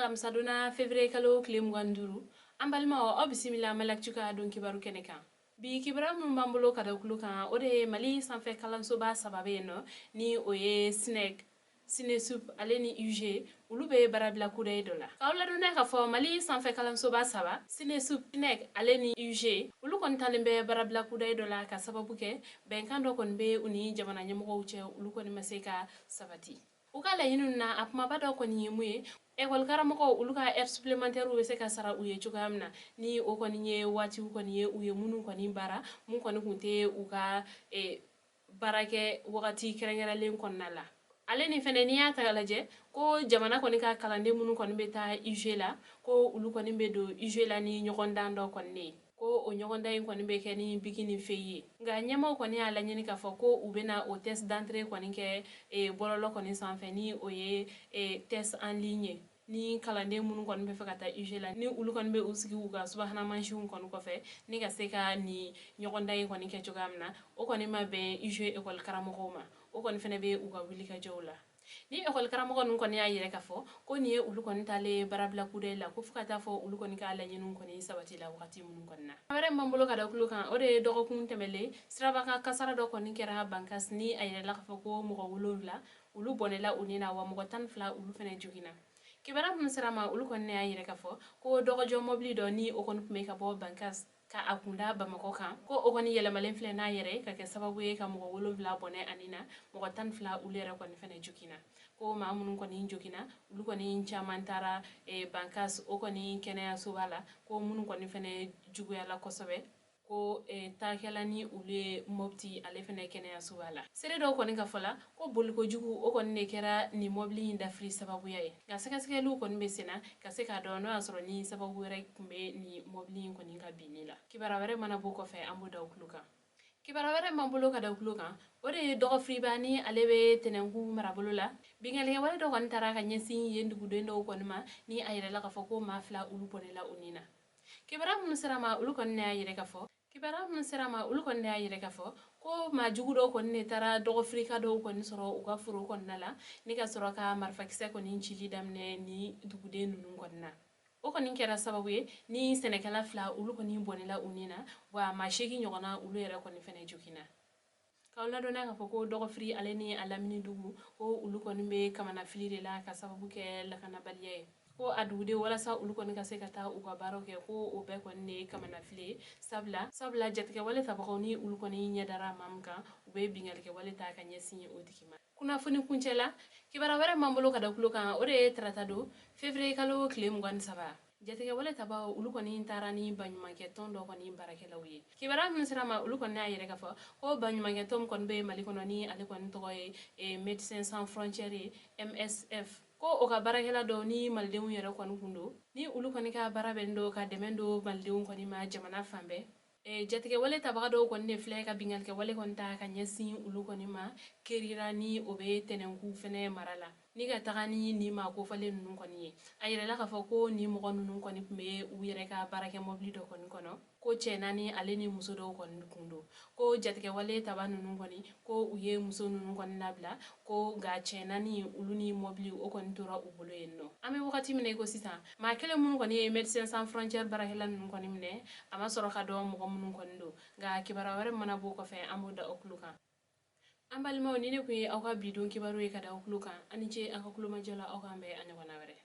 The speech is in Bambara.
Alamisadonna février kalo tile 25, an balimaw, aw bisimila Mali Actu ka don kibaru kɛnɛ kan. Bi kibaruya minnu b'an bolo ka da tulo kan, o de ye Mali sanfɛ kalansoba saba bɛ yen nɔ, ni o ye SNEC, SYNESUP ale ni UG, olu bɛ baarabila kudayi dɔ la. K'aw ladɔnniya k'a fɔ Mali sanfɛ kalansoba saba, SYNESUP, SNEC ale ni UG, olu kɔni talen bɛ baarabila kudayi dɔ la ka sababu kɛ bɛnkan dɔ kɔni bɛ u ni jamana ɲɛmɔgɔw cɛ, olu kɔni ma se ka sabati. U ka laɲiniw na, a kumaba dɔ kɔni ye mun ye? Ekɔli karamɔgɔw, olu ka heure supplémentaire bɛ se ka sara u ye cogoya min na, ni o kɔni ye waatiw kɔni ye u ye minnu kɔni baara, mun kɔni kun tɛ u ka baarakɛ wagati kɛrɛnkɛrɛnlen kɔnɔna la. Ale ni fɛnɛ, n'i y'a ta k'a lajɛ ko jamana kɔni ka kalanden minnu kɔni bɛ taa UG la, ko olu kɔni bɛ don UG la ni ɲɔgɔndan dɔ kɔni ye, ko o ɲɔgɔndan in kɔni bɛ kɛ ni biki ni feuille ye. Nka ɲɛmaaw kɔni y'a laɲini k'a fɔ ko u bɛna o test d'entrée kɔni kɛ bɔlɔlɔ kɔni sanfɛ, ni o ye test en ligne ye. Ni kalanden minnu kɔni bɛ fɛ ka taa UG la, ni olu kɔni bɛ u sigi u ka subahana mansinw kɔni kɔfɛ ni ka se ka nin ɲɔgɔndan in kɔni kɛ cogoya min na, o kɔni ma bɛn UG ekɔli karamɔgɔw ma. O kɔni fɛnɛ bɛ u ka wulikajɔw la. Ni ekɔli karamɔgɔ ninnu kɔni y'a yɛrɛ k'a fɔ ko nin ye olu kɔni taalen baarabila kudayi la, ko fo ka taa fɔ olu kɔni ka laɲiniw kɔni sabati la wagati minnu kɔni na. Wɛrɛ min b'an bolo ka da tulo kan, o de ye dɔgɔkun tɛmɛlen sirabakan kasara dɔ kɔni kɛra Bankas, ni a yɛrɛla k'a fɔ ko mɔgɔ 7 olu bɔnɛla u ni na, wa mɔgɔ 12 olu fɛnɛ joginna. Kibaruya minnu sera ma, olu kɔni y'a yɛrɛ k'a fɔ ko dɔgɔjɔ mɔbili dɔ, ni o kɔni tun bɛ ka bɔ Bankas ka a kunda Bamakɔ kan, ko o kɔni yɛlɛmalen filɛ n'a yɛrɛ ka kɛ sababu ye ka mɔgɔ 7 bɔnɛ ani na, mɔgɔ 12 olu yɛrɛ kɔni fɛnɛ joginna. Ko maa minnu kɔni joginna, olu kɔni caman taara Bankas o kɔni kɛnɛyasoba la. Ko minnu kɔni fɛnɛ juguyala kosɛbɛ, ko taakɛla ni olu ye Mopti ale fɛnɛ kɛnɛyasoba la. Seere dɔw kɔni ka fɔ la ko boliko jugu o kɔni de kɛra nin mɔbili in dafiri sababuya ye. Nka sɛgɛsɛgɛliw kɔni bɛ senna ka se k'a dɔn n'o y'a sɔrɔ ni sababu wɛrɛ tun bɛ nin mɔbili in kɔni ka binni la. Kibaruya wɛrɛ mana bɔ kɔfɛ, an b'o da u tulo kan. Kibaruya wɛrɛ m'an bolo ka da tulo kan, o de ye Dɔgɔfiriba, ni ale bɛ Tɛnɛnku marabolo la. Binkannikɛwale dɔ kɔni taara ka ɲɛsin yen duguden dɔw kɔni ma, ni a yɛrɛla k'a fɔ ko maa 2 olu bɔnɛla u ni na. Kibaruya minnu sera ma, olu kɔni y'a yɛrɛ k'a fɔ kibaruya minnu sera ma, olu kɔni y'a yɛrɛ k'a fɔ ko maa jugu dɔw kɔni de taara Dɔgɔfirika dɔw kɔni sɔrɔ u ka foro kɔnɔna la, ni ka sɔrɔ ka marifakisɛ kɔni cili daminɛ ni duguden ninnu kɔni na. O kɔni kɛra sababu ye ni sɛnɛkɛla 2 olu kɔni bɔnɛla u ni na, wa maa 8 ɲɔgɔnna olu yɛrɛ kɔni fɛnɛ joginna. K'aw ladɔnniya k'a fɔ ko Dɔgɔfiri ale ni a lamini dugu, ko olu kɔni bɛ kamanafili de la ka sababu kɛ lakanabaliya ye. Ko a duguden, walasa olu kɔni ka se ka taa u ka baaraw kɛ, ko o bɛɛ kɔni de ye kamanafili ye, sabula jatigɛwale tabagaw, ni olu kɔni ɲɛ dara maa min kan, u bɛ binkannikɛwale ta ka ɲɛsin o tigi ma. Kunnafoni kuncɛ la, kibaruya wɛrɛ m'an bolo ka da tulo kan, o de ye tarata don février kalo tile 23, jatigɛwale tabaw olu kɔni taara ni baɲumankɛ tɔn dɔ kɔni baarakɛlaw ye. Kibaruya minnu sera ma, olu kɔni y'a yɛrɛ k'a fɔ ko baɲumankɛ tɔn kɔni bɛ Mali kɔnɔ, ni ale kɔni tɔgɔ ye Médecins Sans Frontières ye, MSF, ko o ka baarakɛla dɔw ni malidenw yɛrɛ kɔni kun don, ni olu kɔni ka baara bɛnnen don ka dɛmɛ don malidenw kɔni ma jamana fan bɛɛ. Jatigɛwale tabaga dɔw kɔni de filɛ ka binkannikɛwale kɔni ta ka ɲɛsin olu kɔni ma Kerira, ni o bɛ Tɛnɛnku fɛnɛ mara la, ni ka taga ni nin maa kofɔlen ninnu kɔni ye. A yɛrɛla k'a fɔ ko nin mɔgɔ ninnu kɔni tun bɛ u yɛrɛ ka baarakɛ mɔbili dɔ kɔni kɔnɔ, ko cɛ 4 ale ni muso dɔw kɔni kun don. Ko jatigɛwale taba ninnu kɔni, ko u ye muso ninnu kɔni labila, ko nka cɛ 4 olu ni mɔbili o kɔni tora u bolo yen nɔ. An bɛ wagati min na i ko sisan, maa kelen minnu kɔni ye Médecins Sans Frontières baarakɛla ninnu kɔni minɛ, a ma sɔrɔ ka dɔn mɔgɔ minnu kɔni don. Nka kibaruya wɛrɛ mana bɔ kɔfɛ, an b'o da o tulo kan. An balimaw, ni ne kun ye aw ka bi don kibaru ye ka da aw tulo kan. Aw ni ce aw ka kulomajɔ la. Aw k'an bɛn a ɲɔgɔnna wɛrɛ.